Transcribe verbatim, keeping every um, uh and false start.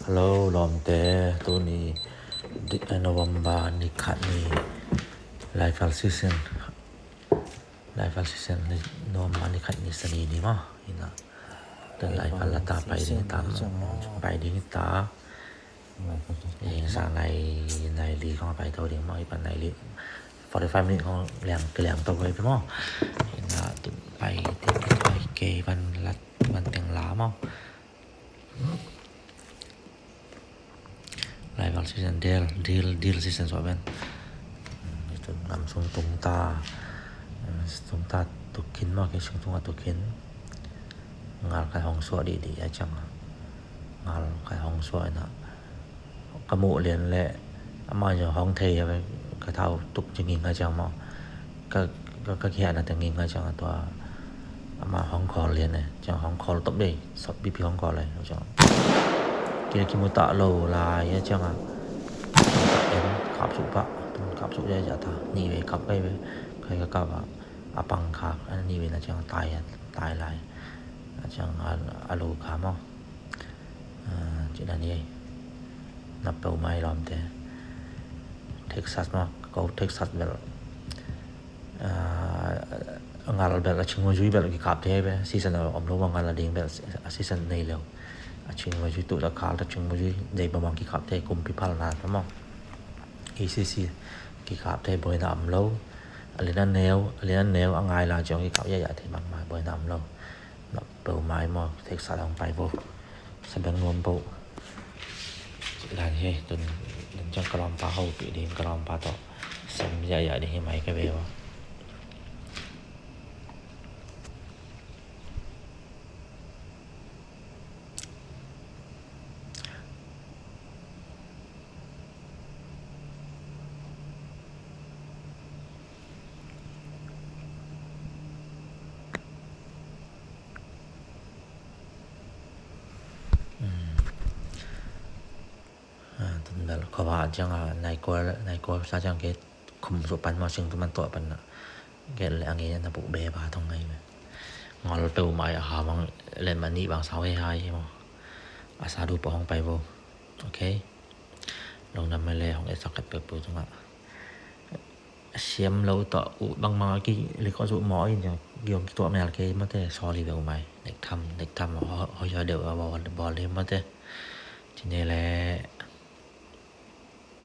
Hello, lomte, tuni di-, eh, November ni khat ni, Laifal season. Laifal season ni November ni khat ni sani ni mo. Ina. Tun Laifal la ta pai ding ta mo. Pai ding ta. Eh, sang nai, nai li kong pai to ding mo. Ipan nai li. Forty-five minute kong liang, liang to pai mo. Ina tun pai, pai ke van la, van teng la mo. Laifal season, deal, deal, deal season so ben. Hmm, itu ngam sung tung ta, hmm, sung ta tukin mo, ke sung tung a tukin. Ngal kai hong so di di a chang. Ngal kai hong so na. Ka mu lian le, ama jo hong thei ya, ka thau tuk jing ngai chang mo. Ka, ka, ka kia na teng ngai chang tua. Ama hong khol lian ne, chang hong khol top dei, sop B P hong khol le, chang. Kile kimu ta lo la ya chang a. Kap su pa, tun kap su ya ya ta, ni ve kap kai ve, kai ka kap a, apang kha, ani ve na chang tai ya, tai lai. A chang a, a lo kha mo. Ah, china ni. Na pau mai lom te. Texas mo, ko Texas bel. Ah, ngal bel a chingmo jui bel ki kap te be. Season a om lo ngal a ding bel a season nei lo. A chingmo jui tu la kal ta chingmo jui dei ba mang ki kap te kum pi pal na ta mo. A C C ki kap te boina om lo. A lina neu, a lina neu a ngai la chong ki kap ya ya te mang ma boina om lo. Na pau mai mo, Texas hong pai bo. Sabeng nuam bo. Lan he, tun, tun chang ka lom pa hou pi ding, ka lom pa to. Sem ya ya ding hi mai ka ve bo. Hmm. Ah, tun bel, kho ba chang a, nai ko, nai ko sa chang ke, khum su pan mo sing tu man to pan na. Ke le angi na bu be ba thong ngai me. Ngol pe u mai a ha bang, le mani bang sao he hai mo. A sa du pa hong pai bo. Okay. Long nam le hong e sa kat pe pu tu nga. Siam lo to u bang ma ki le ko su mo in jang. Giom ki to mel ke mo te, sorry be u mai. Nek tham, nek tham ho, ho ya de wa bo, bo le mo te. Chine le,